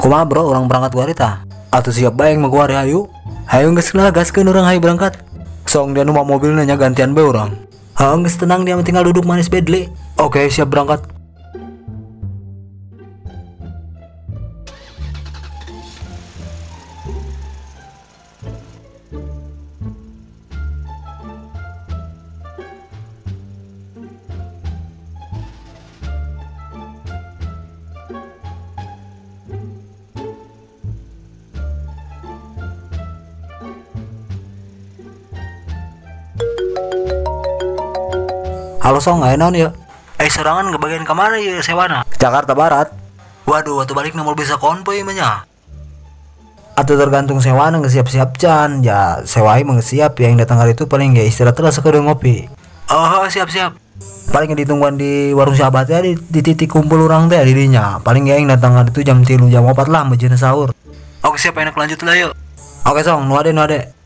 Kumaha bro, orang berangkat kuari tah? Atuh siap bae mah kuari hayu. Hayu geus lah gaskeun urang hayu berangkat. Song dia nu mawa mobilna nya gantian bae urang. Heuh geus tenang dia mah tinggal duduk manis bedle. Oke, siap berangkat. Halo song, ayo naon ya? Serangan ke bagian kemana ya sewana? Jakarta Barat. Waduh, waktu balik nomor bisa konvoy mah nya. Atau tergantung sewana nggak siap-siap can. Ya sewai mah siap ya, yang datang hari itu paling ya istirahat lah sekedar ngopi. Oh, siap-siap. Paling ditungguan di warung sahabat ya di titik kumpul orang teh dirinya. Paling ya yang datang hari itu jam 3 jam 4 lah mejen sahur. Oke, siap enak lanjut lah yuk. Oke song, nu ade nu ade.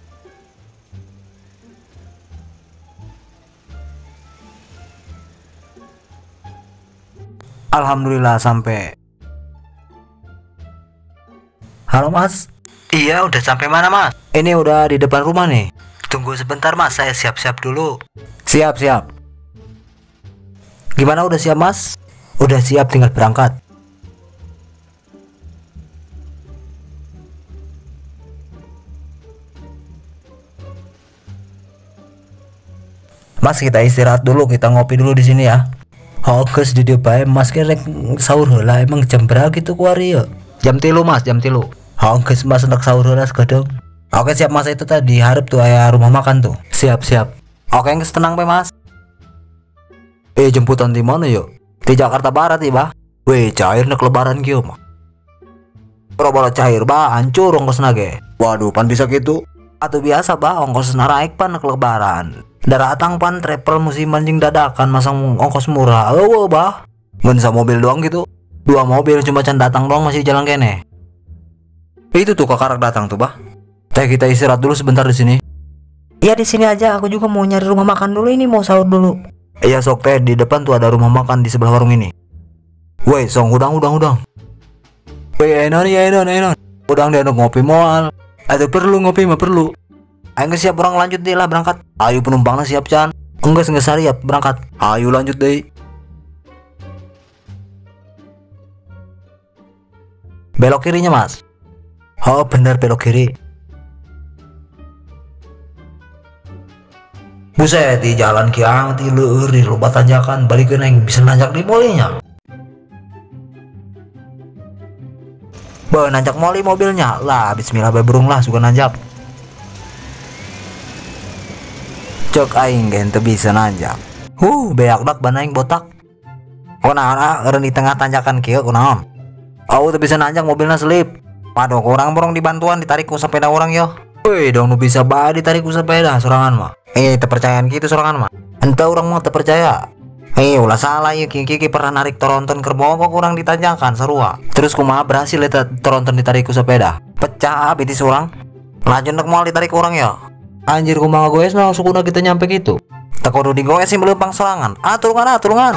Alhamdulillah sampai. Halo mas. Iya udah sampai mana mas? Ini udah di depan rumah nih. Tunggu sebentar mas, saya siap-siap dulu. Siap siap. Gimana udah siap mas? Udah siap tinggal berangkat. Mas kita istirahat dulu, kita ngopi dulu di sini ya. Hokus di depan mas kerek sahur heula emang jam berapa gitu kuari ya? Jam 3 mas, jam 3. Hokus mas untuk sahur heula sekedeng. Oke siap mas, itu tadi harap tuh ayah rumah makan tuh. Siap siap. Oke geus tenang pe mas. Jemputan di mana yuk? Di Jakarta Barat ya bah. Weh cair nek lebaran kieu mah. Boro-boro cair bah, hancur ongkos nage. Waduh pan bisa gitu. Atau biasa bah, ongkos naraik pan nek lebaran. Daratang pan travel musiman jeung dadakan masang ongkos murah. Eueuh bah. Mun mobil doang gitu. Dua mobil cuma can datang doang masih jalan kene. Itu tuh kakarak datang tuh bah. Teh kita istirahat dulu sebentar di sini. Iya di sini aja, aku juga mau nyari rumah makan dulu ini, mau sahur dulu. Iya sok teh, di depan tuh ada rumah makan di sebelah warung ini. Woi, song udang udang udang. Woi, enon ya enon enon. Udang dia ngopi moal. Atau perlu ngopi mah perlu. Ayo siap orang lanjut deh lah berangkat. Ayo penumpangnya siap can. Enggak siap berangkat. Ayo lanjut deh. Belok kirinya mas. Oh bener belok kiri. Buset di jalan kiang di leur di loba tanjakan balik ke neng bisa nanjak di molinya. Be nanjak moli mobilnya lah bismillah be burung lah suka nanjak. Cek aing gen teu bisa nanjak. Beak dak ban aing botak. Kunaon ah eureun di tengah tanjakan kieu kunaon. Oh teu bisa nanjak mobilna selip. Waduh kurang borong dibantuan ditarik ku sepeda orang yo. Woi dong nu bisa bae ditarik ku sepeda sorangan mah. Terpercayaan gitu sorangan mah. Ente urang mah terpercaya. Ulah salah ieu kieu pernah narik toronton keur mogok urang ditanjakan sarua. Terus kumaha berhasil eta toronton ditarik ku sepeda? Pecah betis urang. Lanjut nek moal ditarik urang yo. Anjir kumaha goes nah sukuna kita nyampe gitu. Tak kudu digoes sih melempang sorangan. Ah tulungan ah tulungan.